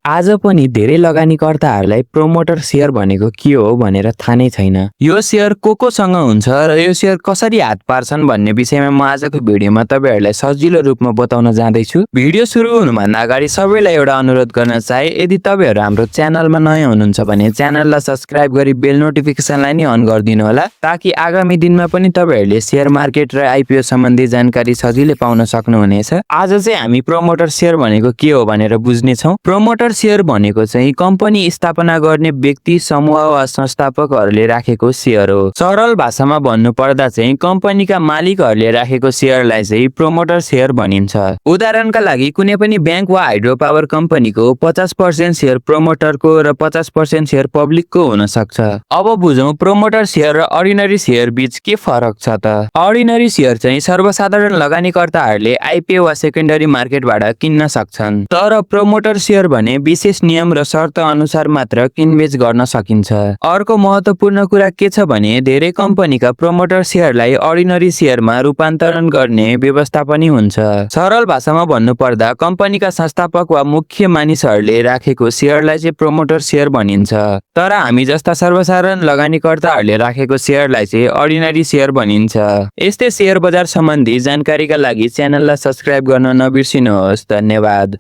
आज पनि धेरै लगानीकर्ताहरूलाई प्रोमोटर सेयर भनेको के हो भनेर थाहा नै छैन। यो सेयर कोसँग हुन्छ र यो सेयर कसरी हात पार्छन् भन्ने विषयमा म आजको भिडियोमा तपाईहरुलाई सजिलो रूपमा बताउन जाँदैछु। भिडियो सुरु हुनुभन्दा अगाडि सबैलाई एउटा अनुरोध गर्न चाहे, यदि तपाईहरु हाम्रो च्यानलमा नयाँ हुनुहुन्छ भने च्यानललाई सब्स्क्राइब गरी बेल नोटिफिकेसनलाई नि अन गरिदिनु होला, ताकि आगामी दिनमा पनि तपाईहरुले शेयर मार्केट र आईपीओ सम्बन्धी जानकारी सजिलै पाउन सक्नुहुनेछ। आज चाहिँ हामी प्रोमोटर शेयर भनेको के हो भनेर बुझ्ने छौं। प्रोमोटर शेयर भनेको चाहिँ कम्पनी स्थापना गर्ने व्यक्ति, समूह वा संस्थापकहरूले राखेको शेयर हो। सरल भाषामा भन्नु पर्दा चाहिँ कम्पनीका मालिकहरूले राखेको शेयरलाई चाहिँ प्रोमोटर शेयर भनिन्छ। उदाहरणका लागि कुनै पनि बैंक वा हाइड्रो पावर कम्पनीको 50% शेयर प्रोमोटरको र 50% शेयर पब्लिकको हुन सक्छ। अब बुझौं प्रोमोटर शेयर र अर्डिनरी शेयर बीच के फरक छ त। अर्डिनरी शेयर चाहिँ सर्वसाधारण लगानीकर्ताहरूले आईपीओ वा सेकेन्डरी मार्केटबाट किन्न सक्छन्, तर प्रोमोटर शेयर भने विशेष नियम र शर्त अनुसार मात्र किनबेच गर्न सकिन्छ। अर्को महत्त्वपूर्ण कुरा के छ भने धेरै कम्पनीका प्रोमोटर शेयरलाई अर्डिनरी शेयरमा रूपान्तरण गर्ने व्यवस्था पनि हुन्छ। सरल भाषामा भन्नु पर्दा कम्पनीका संस्थापक वा मुख्य मानिसहरूले राखेको शेयरलाई चाहिँ प्रोमोटर शेयर भनिन्छ, तर हामी जस्ता सर्वसाधारण लगानीकर्ताहरूले राखेको शेयरलाई चाहिँ अर्डिनरी शेयर भनिन्छ। यस्तै शेयर बजार सम्बन्धी जानकारीका लागि च्यानललाई सब्स्क्राइब गर्न नबिर्सिनुहोस्। धन्यवाद।